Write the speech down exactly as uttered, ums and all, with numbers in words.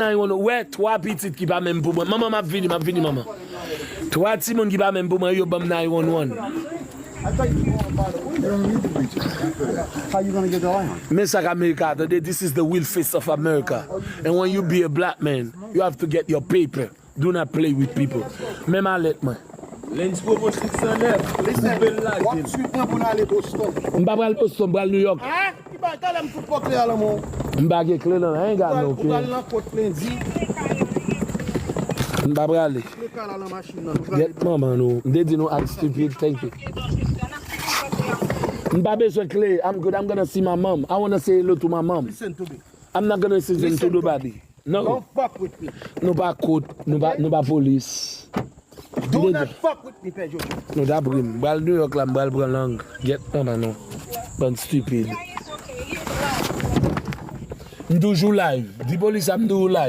Nine one one, wè, twa pitit ki pa menm pou mwen. Manman, m ap vini, m ap vini, manman. Twa timoun ki pa menm pou mwen, yo ban m nine one one. Men sa k America, tande, this is the real face of America. And when you be a black man, you have to get your paper. Do not play with people. Men malèt mwen. Lens Provo six cent nèf, koupe l lage. W ap swiv mwen pou n ale Boston. M pa pral Boston, m pral New York. Ki bagay, talè m fout pran kle a nan men w. M pa gen kle nan, I ain't got no key. Ou pral nan kot lendi. M pa prale. Kle kay la nan machin nan. Get manman nou. M te di nou act stupid, thank you. M pa bezwen kle. I'm good, I'm gonna see my mom. I wanna say hello to my mom. Listen to me. I'm not gonna say anything to nobody. No. Don't fuck with me. Nou pa kot, nou pa, nou pa polis. Do not fuck with me, Pè Jojo. Nou ta pri m. M pral New York la, m pral pran lang. Get manman nou. Bann stupid. M toujou live. Di polis sa m toujou live.